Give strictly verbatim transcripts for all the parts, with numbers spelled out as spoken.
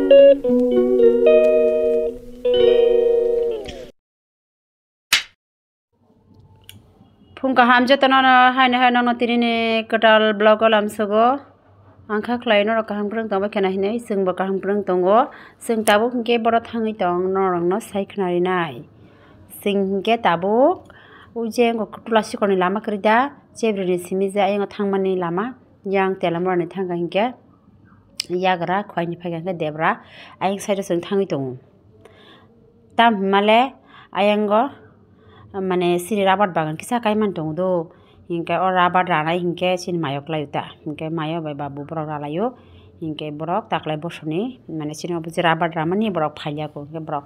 Phung kaham jotono no haino hai nono tini ni kwtal vlog o lamsogo. Ang kha khlai norok kaham kwrwng tongba khena hinwi chwngbo kaham kwrwng tongo. Chwng tabuk hinkhe boro thangwi tong norokno sai khnarinai. Chwng hinkhe tabuk ujeng tula sikorni lama kwrwi da, chebrini simi je ayang thangmani lama yang telamrani thangkha hinkhe yagra khwlaini phaikha hinkhe debra ayang side o chwng thangwi tongo. Tam hwnmale ayango, mane, chini rabar bagan kisa kaiman tongo do. Hinkhe o rabar ranai hinkhe chini mayo kwlaio ta. Hinkhe mayo bai babu borok ralaio. Hinkhe borok taklai bosoni, mane, chini obo je rabar ramani borok phailiya ko. Hinkhe borok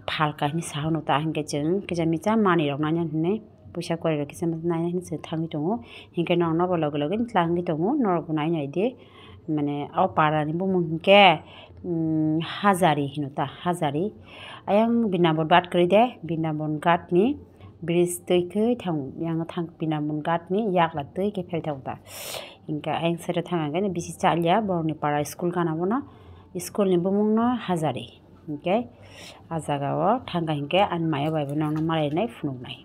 phalka hinwi sahono ta. Hinkhe chwng kisa misa manwi rok nanya hinwi, puisa kwrwi rok kisa misa nanya hinwi chwng thangwi tongo. Hinkhe norok nobo loge loge tla wngwi tongo. Norok bo nai nai di. Mane, o para ni bumung hinkhe, mm, Hajari hino ta, Hajari. Ayang Binabon bat kwrwi de, Binabon ghat ni bridge twi khe thang, yang thang Binabon ghat ni yakla twi khe phel thang ta. Hinkhe ayang side o thang ang khe bisi cha liya, borok ni para school gana bono, school ni bumung no Hajari. Hinkhe a jaga o thangkha hinkhe ani mayo bai bo nokno malai nai phunuk nai.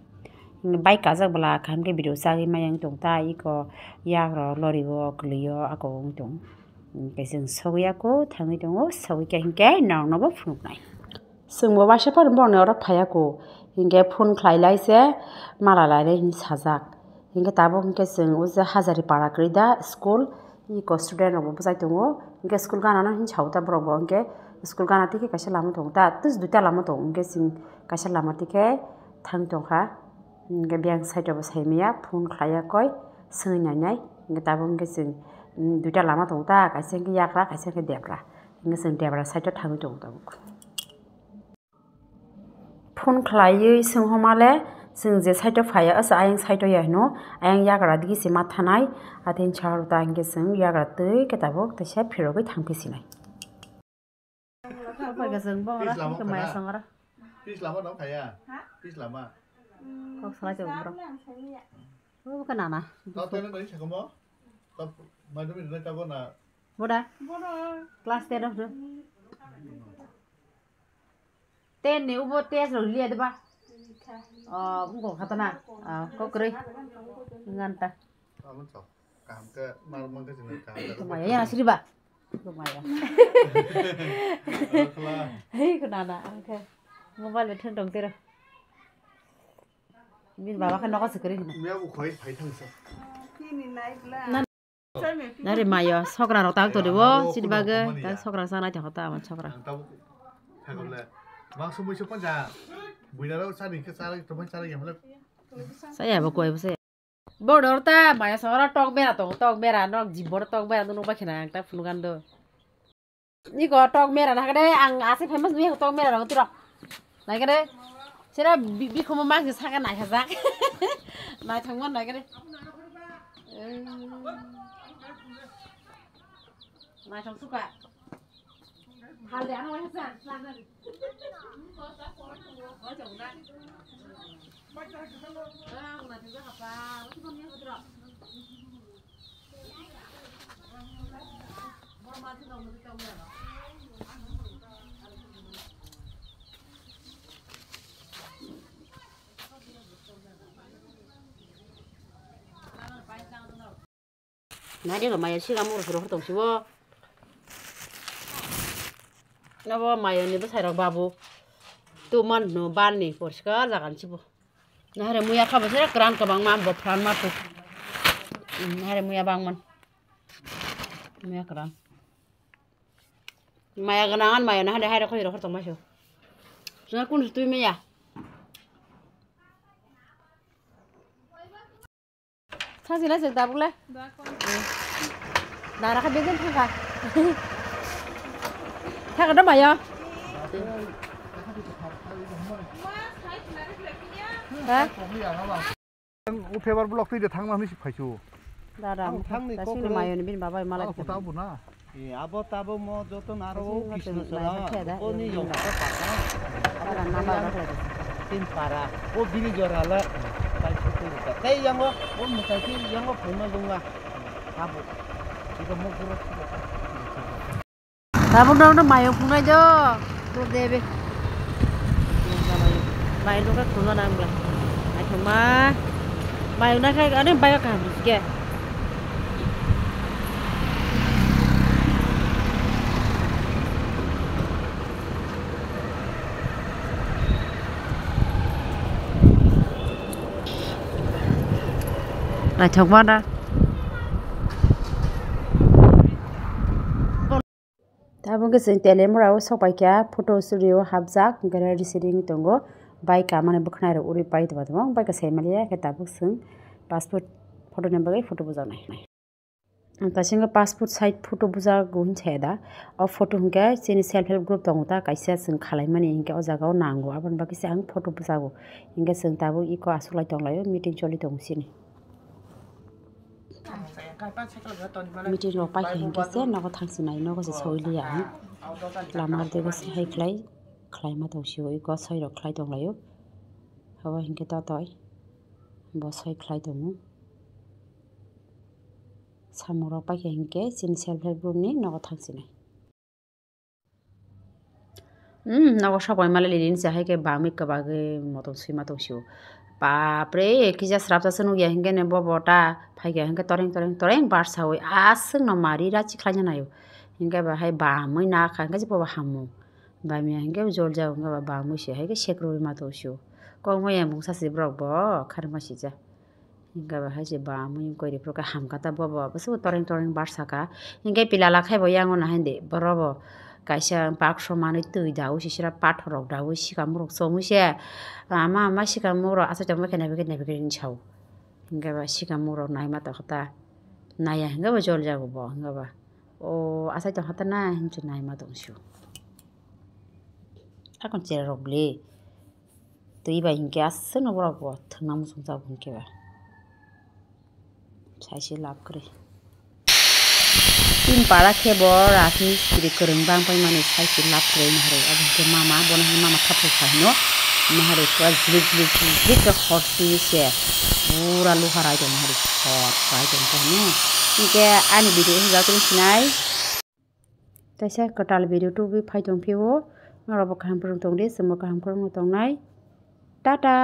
Hinkhe bike kajak bwla kaham khe video chagwi maya wng tong ta iko yak rok lori o kwlwi o ako wng tong. Hinkhe chwng sogwi ako thangwi tongo, sogwi khe hinkhe nokno bo phunuk nai. Chwng bo waisa phano borok ni oro phai ako hinkhe phone khlai lai se mala lai nai hinwi sajak. Hinkhe tabuk hinkhe chwng o je Hajari para kwrwi da school, iko student rok bo bwchai tongo. Hinkhe school gana no hinwi sao ta borok bo, hinkhe school gana twi khe kaisa lama tongo ta, twi duita lama tongo, hinkhe chwng kaisa lama twi khe thang tongkha. Hinkhe biyang side o bo sai maya, phone khlai ya koi, swngwi nai nai. Hinkhe tabuk hinkhe chwng, mm, duita lama tongo ta, kaisa hinkhe yakra, kaisa hinkhe debra. Hinkhe chwng debra side o thangwi tongo tabuk. Phone khlaiwi swnghoma le, chwng je side o phaiya, asa ayang side o ya hino, ayang yagra digi se ma thanai, athe chwng ta hinkhe chwng yagra twi khe tabuk teisa phirogwi thangphi sinai. Pis lama maya khana? Songora. Pis lama no khaya? Ha? Pis lama. Kok salai tongo bro. Oh, kana na. Tau tena nai sakomo? Tau madam ni nai tabo na. Boda? Boda. Class ten of the. Ten ni ubo test rok liya deba. Oh, ungo khatana. Ah, kokroi. Nganta. Amo chok. Kaham khe mar mangkhe chini kaham khe. Maya ya siri ba. Maya. Hei, kunana, angkhe mobile le thun tong tero. Bini baba khe nogo se kwrwi hino. Miya bo khoi phai thangsa. Nare mayo, sokra rok tak to dibo, chini bagwi, tak sokra sa nai thangkha ta, amon sokra. Ang tabuk thangkha bole. Mangso muiso panja. Buina rok sani khe chara, tomai chara yamle. Saya bo koi bo saya. Bo dor ta, maya sokra tok bera tongo, tok bera, nok jibor tok bera, nukba khena ang ta phunukgan do. Iko tok mera na kade ang ase famous nui tok mera rang tiro. Nai kade sera bikhomo mang saka nai hajak. Nai thangma nai kade. Nai thang suka. Hal de ano wai hasa. Nari rok maya siga moro soro tong sibo. Nobo maya ni bwsai rok babu. Tu man no ban ni poriskar jaga ni sibo. Nahare muya kha bo se kran kwbangma bo phan ma tuk. Nahare muya bangman. Muya kran. Maya gwnang an maya nahare haire khoi rok tong maiso. Suna kun twi maya. Thang sila sila tabuk le. Dara kha begen thang kha. Thang kha da maya. Ha? U fever block twi de thangma hwnwi si phaisu. Dara, ang thangni ta sini kokro. Mayoni bini baba malai. Ang kota bu na. E, abo tabo mo joto naro. Kasi o Krishna nai sara. Khe da, boni e, yong ko pata. Dara nama rak lai. Tin para. O bini jora la. Pai sukuri ta. Tei yango, o mutai ti yango phaima jongma. Abo. Iko mo guru. Tabuk no no mayung phunai do. Tur debe. Mayung ka khunga nang bla. Ai thuma. Mayung na khai ani bai ka ham ke. Naithokma na. Tabuk khe chwng Telemura o sok pai kha, photo studio o hapjak, gallery sitting tongo, bai kamani bwkhwnai rok uri pai tongma tongo, bai khe sai maliya khe tabuk chwng passport photo ni bagwi photo bujaknai. Ang kaisa hwnkhe passport size photo bujago hinwi saya da. O photo hwnkhe chini self help group tongo ta kaisa chwng khalaimani hinkhe o jaga o nango. Aboni bagwi se ang photo bujago. Hinkhe chwng tabuk eko achuklai tonglaio, meeting choli tongo chini. Meeting rok paikha hinkhe se nogo thangsinai, nogo se soiliya ang. Lama dego se hai khlai, khlaima tongsio, eko soi rok khlai tonglaio. Abo hinkhe totoi bo soi khlai tongo. Samung rok paikha hinkhe chini self help group ni nogo thangsinai. Hmm, nogo sok bai mali lini se hai khe bamwi kwbagwi motom swima tongsio. Bapre, kisa srapsa se nukya hinkhe ne bobo ta phaikha hinkhe toreng toreng toreng barsawi aswk no mari rachi khlaina naio. Hinkhe ba hai bamwi nakha hinkhe bobo hamung. Bamya hinkhe jol jago hinkhe ba bamwi se hai khe sekrwi ma tongsio. Kokma ya mungsa se borok bo kharma sija. Hinkhe ba hai se bamwi kwrwi phuru khe hamkha ta bobo, bwswk toreng toreng barsakha. Hinkhe pilala khai bo yango nahainde, borobo kaisa bakso manwi twi daui sisira pathor rok daui sikamurok chomwi se, ama ama sikamukrok achai tongma khe naibe khe naibe khe hinwi sao. Hinkhe ba sikamukrok naima tongkha ta, naiya hinkhe bo jol jago bo, hinkhe ba o achai tongkha ta na hinwi naima tongsio. Akon chererok le. Twi bai hinkhe aswkno borok bo thwngna muchungjago hinkhe ba. Saisi lab kwrwi. Tin para khe bo rajmistri kwrwng bang paimani saisi lab kwrwi naharwi. Abo hinkhe mama, bono hinkhe mama thaphru sa hino. Naharwi pura jlik jlik jlik jlik khe hor simi se. Pura luha rai tong naharwi hor rai tong khe hino. Hinkhe ani video hinkhe sinai. Kaisa kwtal video tubui phai tong phio, norok bo kaham kwrwng tong di, chwng bo kaham kwrwng tongnai. Tata!